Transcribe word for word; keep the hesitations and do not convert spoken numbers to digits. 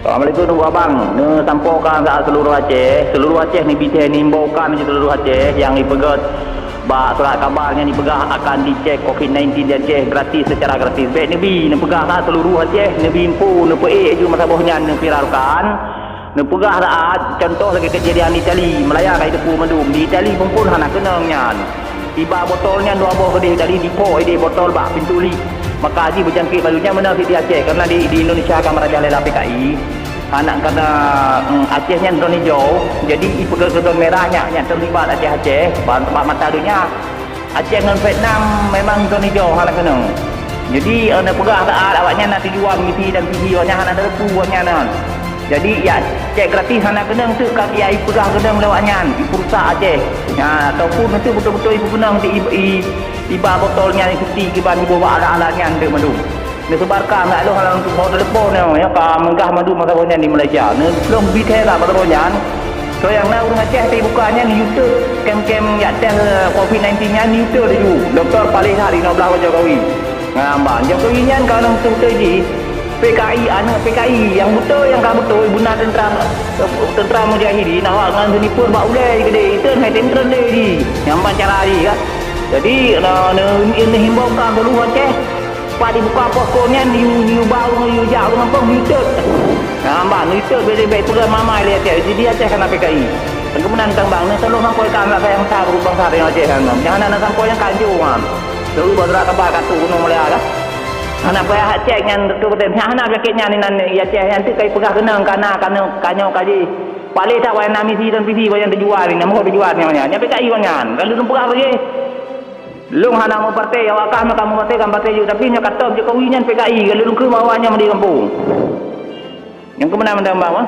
Assalamualaikum, Teungku Abang. Neusampoe kan bak seuluruh Aceh, seuluruh Aceh neubi thèe neuimbau kan keu seuluruh Aceh nyang jipeugèt bak surat kabar nyan jipeugah akan dicek covid sembilan belas di Aceh gratis, secara gratis. Bèk neubi, neupeugah that seuluruh Aceh, neubi info, neupeuék laju masa boh nyan, neuviralkan. Neupeugah that, contoh lagèe keujadian di Itali, meulaya ka jiteupeue mandum. Di Itali phôn-phôn hana keunong nyan. Iba botol nyan dua boh keudéh, Itali, dipok idéh botol bak pintoe lift. Maka jih beujangkét bak donya, meunan cit di Aceh, karena di, di Indonesia ka meurajalela P K I. Hana karena, mm, Aceh nyan zon hijau, jadi ipeugah keu zon merah nyan, nyan teulibat Aceh-Aceh bak, bak mata donya. Aceh ngon Vietnam memang zon hijau, hana keunong. Jadi, eh, neupeugah that awaknyan na tujuan misi dan visi awaknyan hana teupeu awaknyan nyan. Jadi, ya, cek gratis hana keunong teuk ka ipeugah keunong lé awaknyan, ipeurusak Aceh. Ya, ataupun itu beutôi-beutôi ipeukeunong di i, i, iba botol nyan ikuti kiban iboh bak alat-alat nyan deuk mandum. Neusebarkan dak lôn lam tuboh telepon nyoe, ya, ka meugah mandum masa nyan di Malaysia. Neulôn bi thèe bak droe nyan, soe nyang na ureueng Aceh teubuka nyan YouTube, kem-kem jak test, eh, covid sembilan belas nyan YouTube laju. Doktor paléh that di lima belas Jokowi. Ngamban Jokowi nyan ka lôn tutoe jih. P K I, aneuk P K I nyang beutôi, nyang ka beutôi beuna tentara, tentara mujahidin awak ngon sniper bak ulèe keudéh, itu hai tentara lé jih. Ngamban cara jih kan. Jadi, na, na, neuhimbau ka seuluruh Aceh. Pat dibuka posko nyan, yue, yue bak ureueng, yue jak ureueng gampông, yue teuet. Nah, ban, yue teuet bèk, bèk peugah mamai lé Aceh. Jadi Aceh kana P K I. Dan keumudian tang bang, neuh tolong sampoe ka aneuk sayang sa ureueng bansa tanyoe Aceh nyan. Nyang hana na sampoe nyan kanjong nyan. Teuh bak surat kabar ka trôk gunong mulia dah. Hana payah cek nyan, beutôi-beutôi. Hana sakét nyan inan di Aceh nyan teuh kai peugah keunong kana, kana, kanyoe kaji. Paléh that wayang na misi dan visi wayang teujual ni, nama teujual nyan, nyan P K I nyan. Lalu lôn peugah lagèe. Lôn hana meupartai, awak kah meukamu partai, kan partai jih, tapi nyoe ka top Jokowi nyan P K I, ka lôn kheun awak nyan di gampông. Nyang keumeunang mandang bang, ah.